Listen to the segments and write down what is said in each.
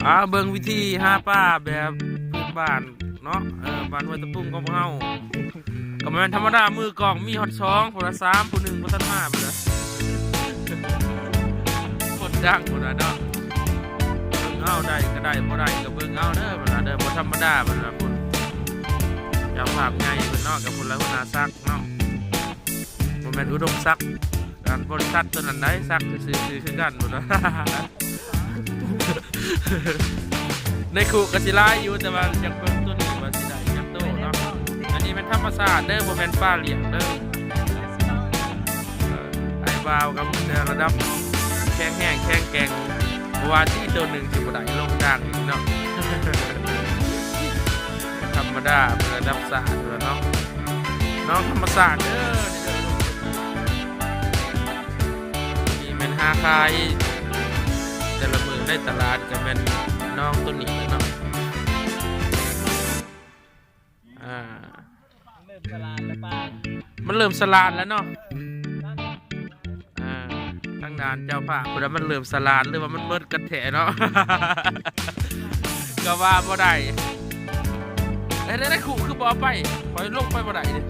ມາເບິ່ງວິທີຫາປາແບບພື້ນບ້ານເນາະ ເອີ ບ້ານຫ້ວຍຕະປຸງຂອງພວກເຮົາ ກໍບໍ່ແມ່ນທຳມະດາ ມືກ້ອງມີຮອດສອງ ຜູ້ລະສາມ ຜູ້ໜຶ່ງບໍ່ທັນມາພຸ້ນລະ ຄົນດັງພຸ້ນລະເນາະ ເບິ່ງເອົາ ໄດ້ກໍໄດ້ ບໍ່ໄດ້ກໍເບິ່ງເອົາເດີພຸ້ນລະເດີ ບໍ່ທຳມະດາພຸ້ນລະ ພຸ້ນ ເຈົ້າພາບໃຫຍ່ເພິ່ນເນາະ ກັບພຸ້ນລະຫົວໜ້າສັກເນາະ ບໍ່ແມ່ນອຸດົມສັກ ອັນບໍລິສັດຕົວນັ້ນໃດ ສັກຊື່ໆ ຊື່ຄືກັນພຸ້ນລະ. ໃນຄຸກໍຊິຫຼາຍຢູ່ ແຕ່ວ່າຢາກເບິ່ງຕົວນີ້ວ່າຊິໄດ້ຈັກໂຕເນາະ ອັນນີ້ແມ່ນທຳມະຊາດເດີ ບໍ່ແມ່ນປາລ້ຽງເດີ ເອີ ອ້າຍບ່າວກໍມີແຕ່ລະດັບແຂງແຮງແຂງແກ່ງ ບໍ່ວ່າຊິໂຕໜຶ່ງຊິບໍ່ໄດ້ລົງກາງອີກເນາະ ທຳມະດາ ລະດັບຊາດພຸ້ນລະເນາະ ນ້ອງທຳມະຊາດເດີ ນີ້ແມ່ນຫາຂາຍແຕ່ລະມື້ໃນຕະຫຼາດ ກໍແມ່ນນ້ອງໂຕນີ້ແຫຼະເນາະ ອ່າ ເລີ່ມສະຫຼາດແລ້ວປາ ມັນເລີ່ມສະຫຼາດແລ້ວເນາະ ອ່າ ທາງດ້ານເຈົ້າພາບພຸ້ນລະ ມັນເລີ່ມສະຫຼາດ ຫຼືວ່າມັນເບິດກັນແທ້ເນາະ ກໍວ່າບໍ່ໄດ້ ເອີ ໄດ້ ໄດ້ ຄຸຄືບໍ່ເອົາໄປ ຂ້ອຍລົງໄປບໍ່ໄດ້ເດ້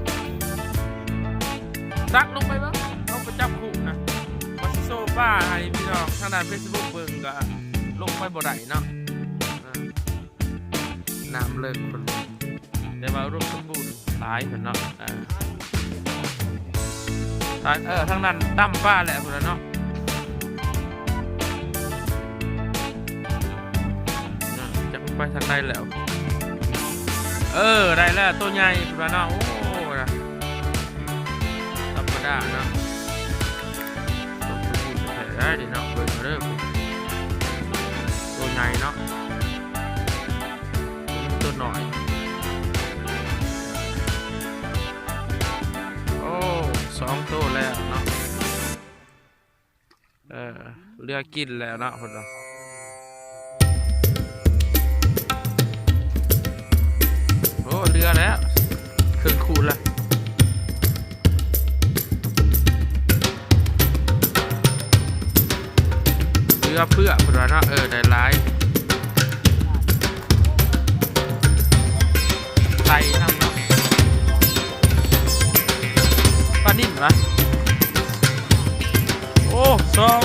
ຕັກລົງໄປເບິ່ງ ລົງໄປຈັບຄຸນະ ວ່າຊິໂຊປາໃຫ້ພີ່ນ້ອງທາງດ້ານເຟສບຸກເບິ່ງ ກໍລົງໄປບໍ່ໄດ້ເນາະ ເອີ ນ້ຳເລິກພຸ້ນ ແຕ່ວ່າອຸດົມສົມບູນຫຼາຍພຸ້ນເນາະ ເອີ ທາງ ເອີ ທາງນັ້ນດຳປາແຫຼະພຸ້ນລະເນາະ ຈັກໄປທາງໃດແລ້ວ ເອີ ໄດ້ແລ້ວ ໂຕໃຫຍ່ພຸ້ນລະເນາະ ໂອ້ ນະ ທຳມະດາເນາະ ຕົວຜູ້ແທ້ໆເດ້ເນາະ ເບິ່ງເດີ ຕົວໃຫຍ່ເນາະ ຕົວນ້ອຍ ໂອ້ ສອງໂຕແລ້ວເນາະ ເອີ ເຫຼືອກິນແລ້ວເນາະ ເພິ່ນວ່າ ໂອ້ ເຫຼືອແລ້ວ ເຄິ່ງຄຸລະ ເຫຼືອເພື່ອ ເພິ່ນວ່າເນາະ ເອີ ໄດ້ຫຼາຍ ໄຂ່ນຳເນາະ ປານິນຫວາ ໂອ້ ສອງ